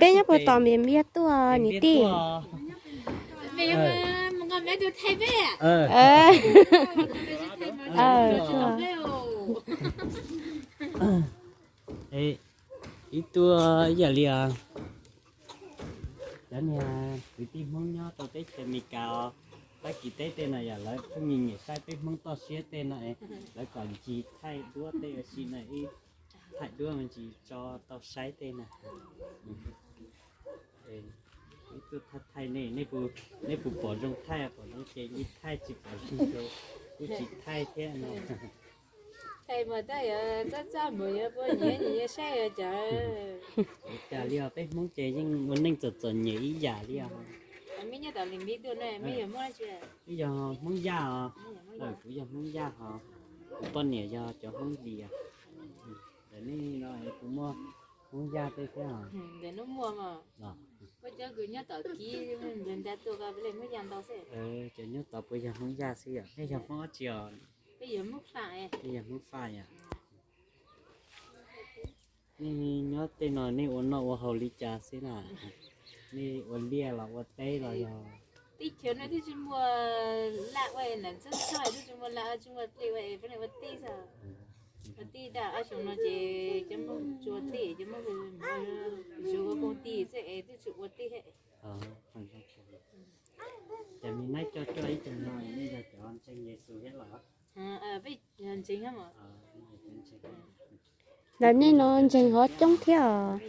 Peb nyob puag tom npias npias tuaj niam tij. Ib tuaj ib yam li cov niag kwv tij Hmoob nyob rau teb chaws Amelikas os, Fab Kis teb tej no yog lawv pheej nyiam saib peb Hmoob toj siab tej no, lawv kom ncig thaij duab tej ua si no ib thaij duab me ntsis tso tau saib tej na. Ib tuaj thaij thaij nej, nej puas pom zoo thaij, pom zoo ces ib thaij, tsis pom zoo ces kuj tsis thaij thiab no. Thaij mas tab yog txaj txaj mus yuav pua nyiav nyiav saib cov. Ua cas li os, peb Hmoob ces yeej ua neej txom txom nyem ib yam li os. Meb nyob tom Lis Npib tuaj ne, meb yog Hmoob dab tsi? Wb yog Hmoob Yaj os. Kuv yog Hmoob Yaj hos, kuv poj niam yog cov Hmoob Lis os. Ntawm nej no kuv muaj Hmoob Yaj tej thiab os. Ntawm nub muaj mas. Koj cov kws nyob tom kib nta tuaj koj peb leeg Hmoob Yaj ntau xwb. Cov nyob tod puas yog Hmoob Yaj xwb yom? Nej yog Hmoob dab tsi os? Peb yog Hmoob Faj. Nej yog Hmoob Faj yom? Nej nyob tej no nej ua noj ua haus li cas xwb na? Nej ua liaj los ua teb los yog? Teb chaws no twb tsis muaj laj ua, nam txob txog twb tsis muaj laj ua, tsis muaj dej ua es peb ua teb xwb. Ua teb tag ob xyoo no ces cov Hmoob tsis ua teb, cov Hmoob mus zug ua koom tij xwb es twb tsis ua teb. Ces me naib coj coj ib tug no nej yog cov ntseeg Yexus thiab los? Peb ntseeg thiab mas. Ntawm nej no ntseeg hov coob thiab os.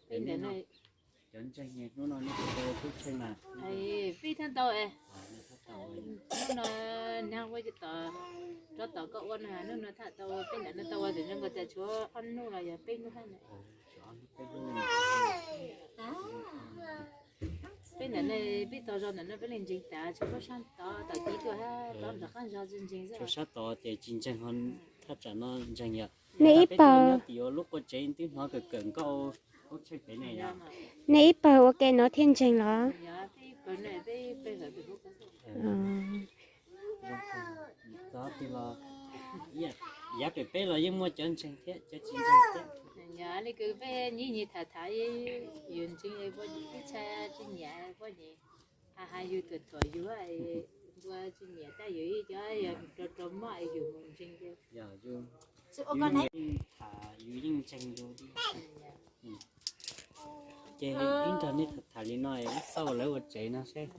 Cov ntseeg hnub no nej puas tau ua tub tshee na? Peb thiaj tau. Hnub no nag ua tom, rov tom koj ua na, hnub no tham tau, peb ntawm no tau ua tam zoo nkaus tas tshuav ob hnub los yog peb hnub thiab na. Peb ntawm no, peb tau zog ntawm no peb li ntseeg tas tshuav pab sab tod tom kib tuaj hab, rov nram qab zog tsis ntseeg xwb. Sab tod ces tsis ntseeg, ho thaj tsam no ntseeg yom. Nej ib pawg, tim ua lub qua tsev twb hnov kawm kawm nkauj tub tshee pem ne yom. Nej ib pawg ua ke no thiaj ntseeg los? Txog twg los yav pem peb los yeej muaj cov ntseeg thiab cov tsis ntseeg thiab. Yog li kws peb nyiv nyiv tham tham, yus ntseeg poj niam, ib txha tsis nyiam poj niam, hais hais yus thuam thuam yus, npua tsis nyiam tab yus ib co yog rau rau mob yus mus ntseeg. Yog yus yeej tham yus yeej ntseeg yus. Ces ib nrog nej tham tham li no, wb xauj lawv ua tsev no seb.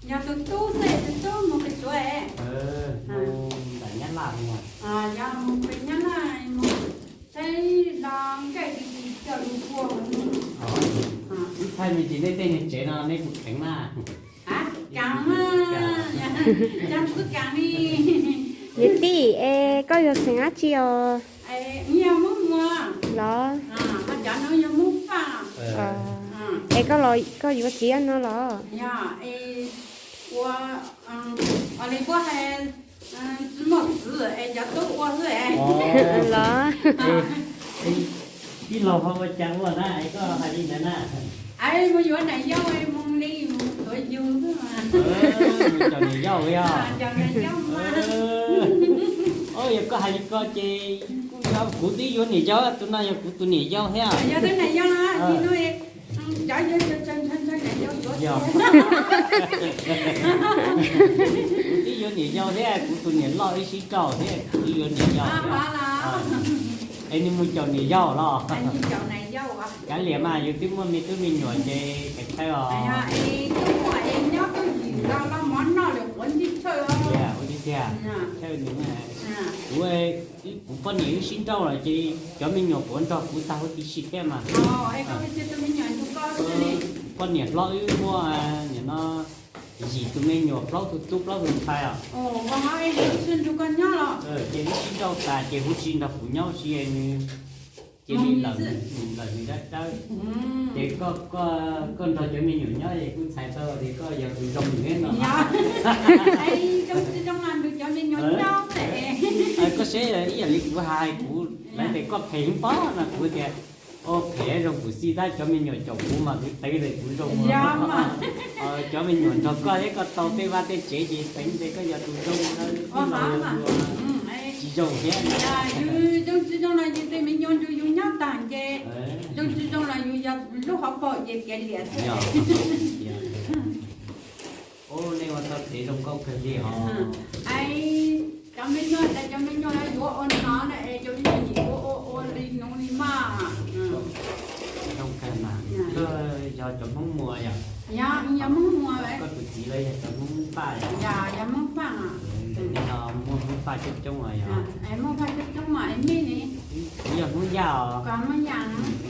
Yog tus tub xwb, tus tub mus pem Suav. Mus nram Nyab Laj mus. Yog mus pem Nyab Laj mus saib los nkaij tis tis coj lug ua. Wb thaij me ntsis nej tej niag tsev no nej puas kheev na? Kheev, cas kuv kheev li. Niam tij, es koj yog xeem dab tsi os? Yog Hmoob Muas los? Cov no yog Hmoob Faj. Es koj los koj yuav txiv no los? Yog, ua, ua li puab hais, tsis muaj txiv es cov tub ua xwb los? Tij laug ho ua cas ua na es koj hais li ntawd na? Mus yuav niam yau, mus li mus yuav yus xwb mas. Mus caum niam yau yog? Caum niam yau mas. Yog koj hais li ko ces kuv twb yuav niam yau, tus no yog kuv tus niam yau thiab. Yog tus niam yau na, nim no cov yau ntshaw ntshaw niam yau yuav. Kuv twb yuav niam yau thiab, kuv tus niam loj ib sib rau thiab kuv twb yuav niam yau. Es nws mus caum niam yau los? Kav liam mas, yus twb muaj me tub me nyuam ces kav tsawj os. Ua li tiag, tsawj nws. Kuv, kuv poj niam wb sib nrauj lawm ces cov me nyuam puav nrog kuv tag huv tib si thiab mas. Poj niam hlob wb muaj nim no yim tus me nyuam, plaub tug tub plaub tug ntxhais os. Ces wb sib nrauj tas ces huv tsis nrog kuv nyob si, nws cia li lawm, lawm nws dab dawb. Ces koj nrog cov me nyuam nyob es kuj txhais tau tias koj yog tus zoo nws thiab no. Koj saib ib yam li kuv hais kuv lawv tias koj phem heev pob no kuv tias Ua phem zoo kuv xij tab cov me nyuam caum kuv mas kuv teev tes kuv zoo. Cov me nyuam nrog koj thiab koj tau tej vaj tej tsev ces teev tes koj yog tus zoo. Tsis zoo thiab. Yus zoo tsis zoo los yus tej me nyuam nrog yus nyob tag ces zoo tsis zoo los yus yog lub hauv paus ces kev liam xwb. Ub, nej ua tau kev zoo nkauj kawg li os. Cov me nyuam, cov me nyuam yuav ua no na es cov me nyuam yuav ua ua li no li mas. Zoo kawg mas. Koj yog cov Hmoob Muas yom? Yog, yog Hmoob Muas. Koj tus txiv los yog cov Hmoob Faj yom? Yog, yog Hmoob Faj. Ntawm nej no muaj Hmoob Faj coob coob os yog? Hmoob Faj coob coob mas nej ne? Kuv yog Hmoob Yaj os.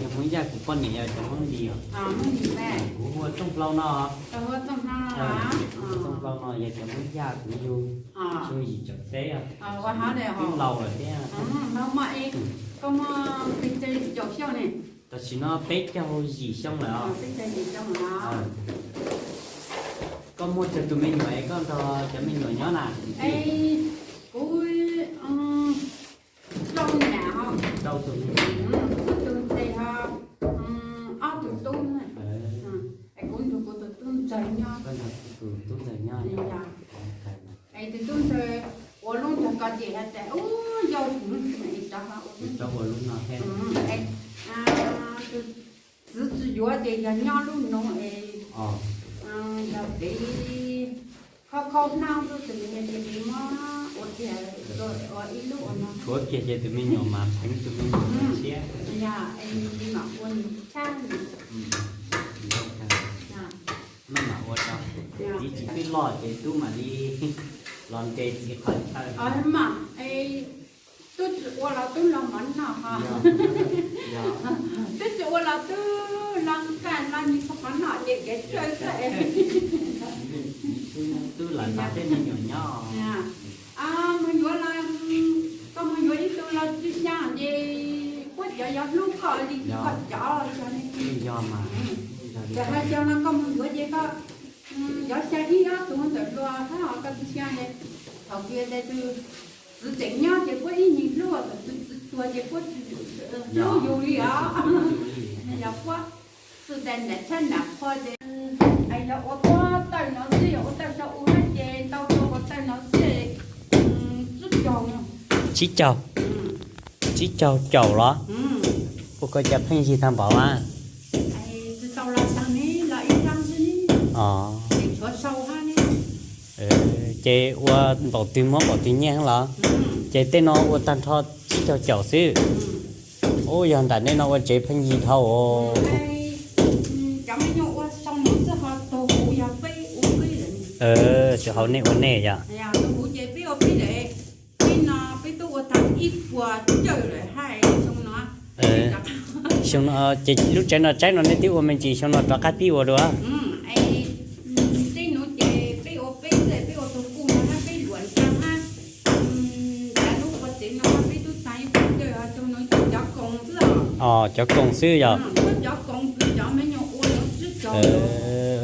Yog Hmoob Yaj, kuv poj niam yog cov Hmoob Lis os. Kuv hu ua Tooj Hlau no. Tooj Hlau no yog cov Hmoob Yaj, kuv yug xyoo yim caum peb, twb laus lawm thiab. Tam sim no peb caug yim xyoo lawm os. Koj muaj tsawg tus me nyuam es koj nrog cov me nyuam nyob na? Kuv rau niam, rau tus me nyuam, tus ntxhais ho ob tug tub. Kuv nrog kuv tus tub ntxawg nyob. Tus tub ntxawg nyob. Es tus tub ntxawg ua lub nrog koj ces hais tias ub yau tus ntxawg ua lub no thiab. Tus txiv tsis yuav ces yog nyob lub no es yog peb khau khau hnab xwb tus me nyuam ces peb muab ua tiag ua ib lub ua no. Tshuav kiag ces tus me nyuam mas pheev tus me nyuam siab. Yog es nws mam ua nws tshaj. Maj mam ua tso, txiv tsis twb loj ces tub mam li los ntes txiv qhov chaw. Mas tub tsis ua los tub los mov noj ho. Tub tsis ua los tub los kaj los nws txog qhov noj ces kev tsawg xwb. Tub lam nrog tej me nyuam nyob. Mus yuav los, koj mus yuav ib tug los tsis xyaa ces puab cov yuav hlub koj li koj cov. Yog mas, yog li koj cov no koj mus yuav ces koj yuav xyaa ib ob tug ntawm luag hab koj tsis xyaa ces thaum twg tus txiv tseem nyob ces puab ib nyuag hlub, thaum tus txiv tuag ces puab tsis hlub yus li os. Yog puab txwj tes nram tshab nram qhua ces yog ua puab tawm no xwb, yog ua tawm sau u hab ces ntau rau ua tawm no xwb tsib caug, tsib caug caum los? Ua koj cas pheej yig tag npaum a? Ces ua npaum twg muab npaum twg nyiaj los? Ces tej no ua tag nrho tsib caug caum xwb. Ub, yog nram nej no ua tsev pheej yig dhau. Tsuas hauv nej ua nej yog. Xyoo no ces lub tsev no tsaib no nej twb ua me ntsis, xyoo no rov qab pib ua dua. Os, cov koom xwb yog.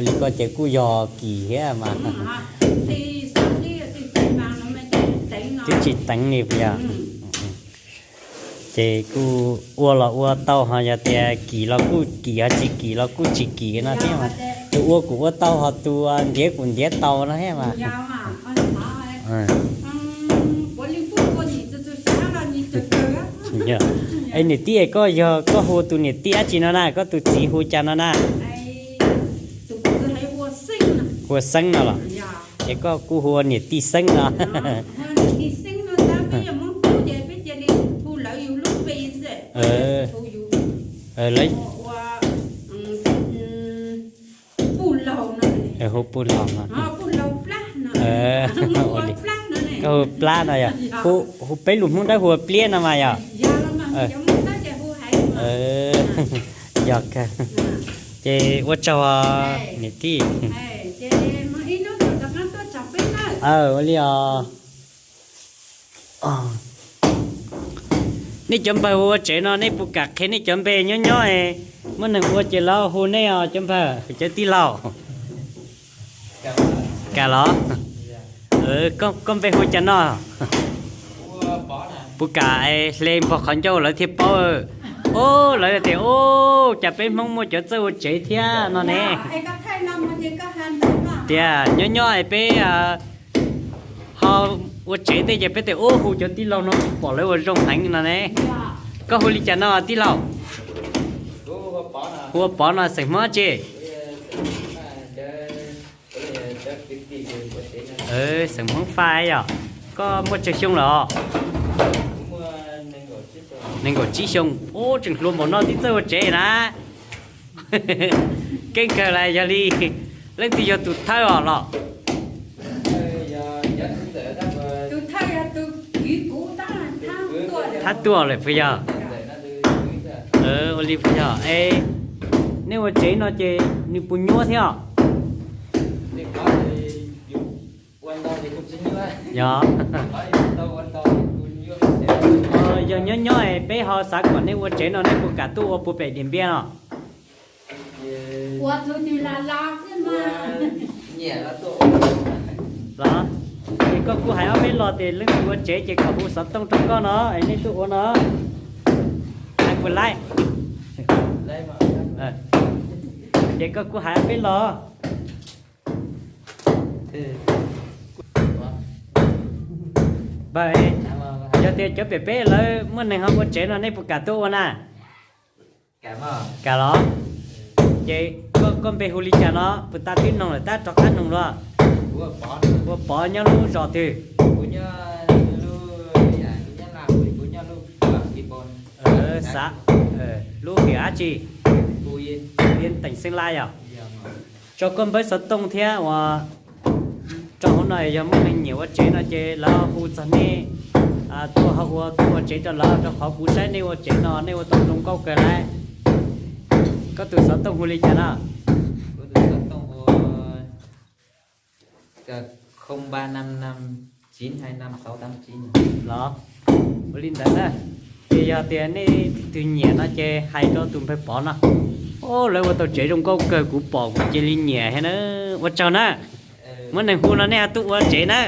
Li koj ces kuj yog kim thiab mas. Twb tsis teev li puas yog? Ces kuj ua los ua tau, ho yog tias kim los kuj kim, ho tsis kim los kuj tsis kim no thiab mas. Tus ua kuj ua tau, ho tus ntiav kuj ntiav tau no thiab mas. Es niam tij, koj yog koj hu tus niam tij dab tsi no na, koj tus txiv hu cas no na? Hu ua Xeeb no los? Ces koj kuj hu ua niam tij Xeeb no. Hu Puj Laug no. Koj hu Plab no yog? Hu peb lus Hmoob Dawb hu ua Pliab no mas yog? Yog kawg. Ces ua tsaug niam tij. Ua li os. Nej cov npawg hu ua tsev no nej puas kam qhia nej cov npe nyob nyob, muaj neeg ua ces lawv hu nej os cov npawg, cov tij laug. Kam los? Koj npe hu cas no? Puas kam hle npog qhov ncauj lawv thiaj paub? Lawv tias, Ub, cas peb Hmoob muaj cov txawj ua tsev thiab no ne. Tias nyob nyob es peb ho ua tsev tej ces peb tias, Ub, hu cov tij laug no pom lawv ua zoo heev no ne. Koj hu li cas no tij laug? Hu ua Pov no, xeem Hmoob tsi? Xeem Hmoob Fai yom. Koj muaj tsawg xyoo lawm os? Nees nkaum tsib xyoo. Ub, tseem hluas npaum no twb txawj ua tsev na. Keej kawg las, yog li leej twg yog tus thawj os los? Thab tuaj lawm puas yog? Ua li puas yog? Es nej ua tsev no ces nws puas nyuaj thiab os? Yog. Yog nyob nyob es peb ho xav kom nej ua tsev no nej puas kam tuaj ua puag pem Diam Npiaj no? Los, es koj kuj hais ob peb los ces leej twg ua tsev ces kom hu xov tooj rau koj no es nej tuaj ua no. Hais puas laib? Ces koj kuj hais ob peb los. Yog tias cov pem peb lawv muaj neeg ho ua tsev no nej puas kam tuaj ua na? Kam los? Ces koj npe hu li cas no? Puag ta twb noog lawm tab rov qab noog dua. Ua Pov nyob lub zos twg? Xav, lub hwm dab tsi? Yeej teem Xeeb Laj yog? Tso koj npawb xov tooj thiab uas rau hauv no yog muaj neeg nyiam ua tsev no ces lawv hu txog nej tuaj ho ua, tuaj ua tsev rau lawv, rau qhov kuv saib nej ua tsev no nej ua tau zoo nkauj kawg lawm. Koj tus xov tooj hu li cas no? Los, ua li ntawd na, ces yog tias nej twg nyiam no ces hais rau tus npawg Pov no. Lawv ua tau tsev zoo nkauj kawg, kuv pom kuv cia li nyiam heev na. Ua tsaug na. Muaj neeg hu no nej ho tuaj ua tsev na.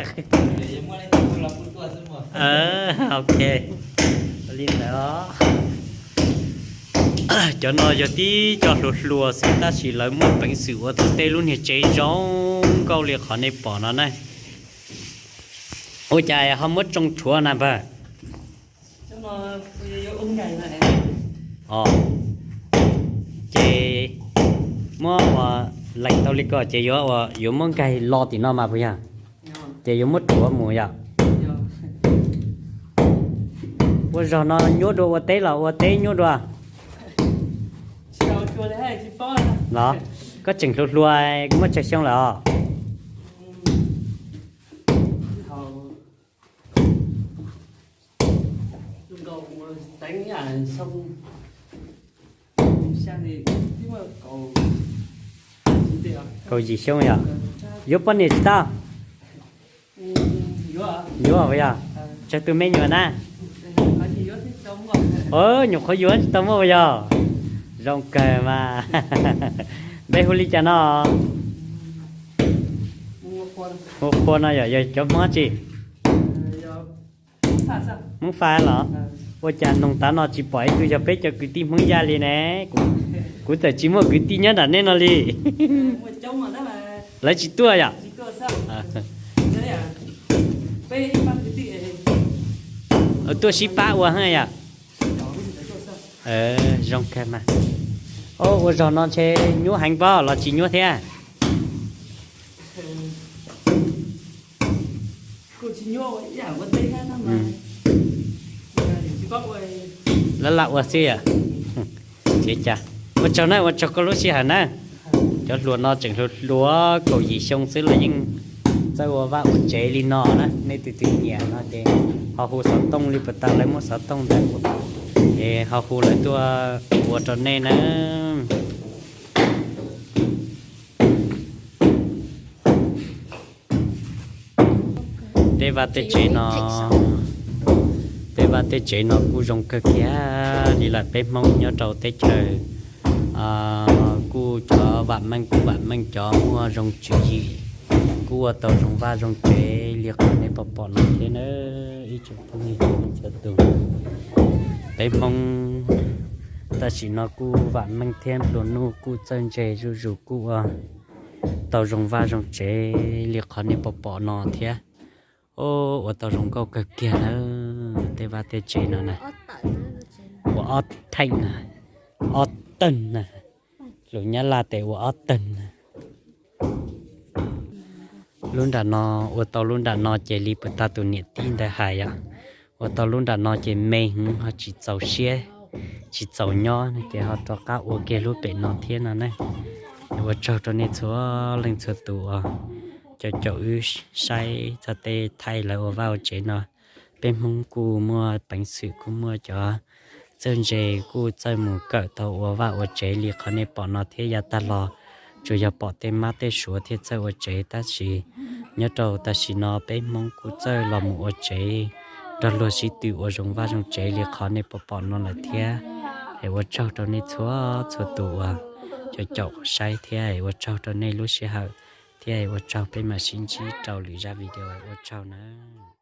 Ok, ua li ntawd os. Cov no yog tib co hluas hluas xwb tab sis lawv muaj peev xwm ua tau tej lub niag tsev zoo nkauj li qhov nej pom no na. Ua cas ho muab tsoo rhuav na npawg? Ces muab ua lees tau li ko ces yuav, yuav muab nkaig lo tim no mas puas yog? Ces yuav muab rhuav mus yom. Ua zog no nyuaj dua ua teb los ua teb nyuaj dua? Los, koj tseem hluas hluas, muaj tsawg xyoo lawm os? Kaum yim xyoo yom? Yuav poj niam tsis tau? Yuav puas yog? Tsawg tus me nyuam na? Nyuam qhuav yuav tsis tau muaj puas yog? Zoo kawg mas. Npe hu li cas no? Hu Qhua no yom, yog cov Hmoob tsi? Hmoob Faj los? Ua cas noog tav no tsis pom ib tug yog peb cov kwv tij Hmoob Yaj li ne? Kuv txawm tsis muaj kwv tij nyob nram nej no li. Lawv tsis tuaj yom? Tuaj sib pab ua haj yom? Zoo kawg mas. Ua zog no ntshe nyuaj heev pob los tsis nyuaj thiab? Lab lab ua xwb yom. Ua tsaug na, ua tsaug koj lub sij hawm na. Cov hluas no tseem hluas hluas kaum yim xyoo xwb los yeej txawj ua vaj ua tsev li no na. Nej tus twg nyiam no ces ho hu xov tooj li puas tau, lawv muab xov tooj ntawd es ho hu lawv tuaj ua rau nej na. Tej vaj tej tsev no, tej vaj tej tsev no kuj zoo kawg kiag li lawm. Peb Hmoob nyob rau teb chaws kuj cov vam meej kuj vam meej, cov muaj zoo tswv yim kuj ua tau zoo vaj zoo tsev li qhov nej pom pom no thiab na. Ib tsoom phooj ywg txhua tus, peb Hmoob Tam sim no kuj vam meej thiab nplua nuj kuj txawj ntse zuj zus kuj ua tau zoo vaj zoo tsev li qhov nej pom pom no thiab. Ua tau zoo nkauj kawg kiag nawb. Tej vaj tej tsev no na, ua ob theem na, ob tawg na, lus Nyab Laj tes ua ob tawg na. Lub nram no, ua tau lub nram no ces li puag ta tus niam tij ntawd hais yom, ua tau lub nram no ces me heev ho tsis txaus siab, tsis txaus nyob no ces ho rov qab ua kiag lub pem no thiab no ne. Ua tsaug rau nej txhua leej txhua tus uas caum caum wb saib txog tej thaij lawv ua vaj ua tsev no. Peb Hmoob kuj muaj peev xwm kuj muaj cov txawj ntse kuj txawj mus kawm tau ua vaj ua tsev li qhov nej pom no thiab. Yav tag los tsuas yog pom tej mab tej suav thiaj txawj ua tsev, tab sis nyob rau tam sim no peb Hmoob kuj txawj los mus ua tsev nrog luag sib tw ua zoo vaj zoo tsev li qhov nej pom pom no lawm thiab. Es ua tsaug rau nej txhua txhua tus uas caum caum saib thiab es ua tsaug rau nej lub sij hawm thiab es ua tsaug, peb mam sib ntsib rau lwm zaj video, ua tsaug nawb.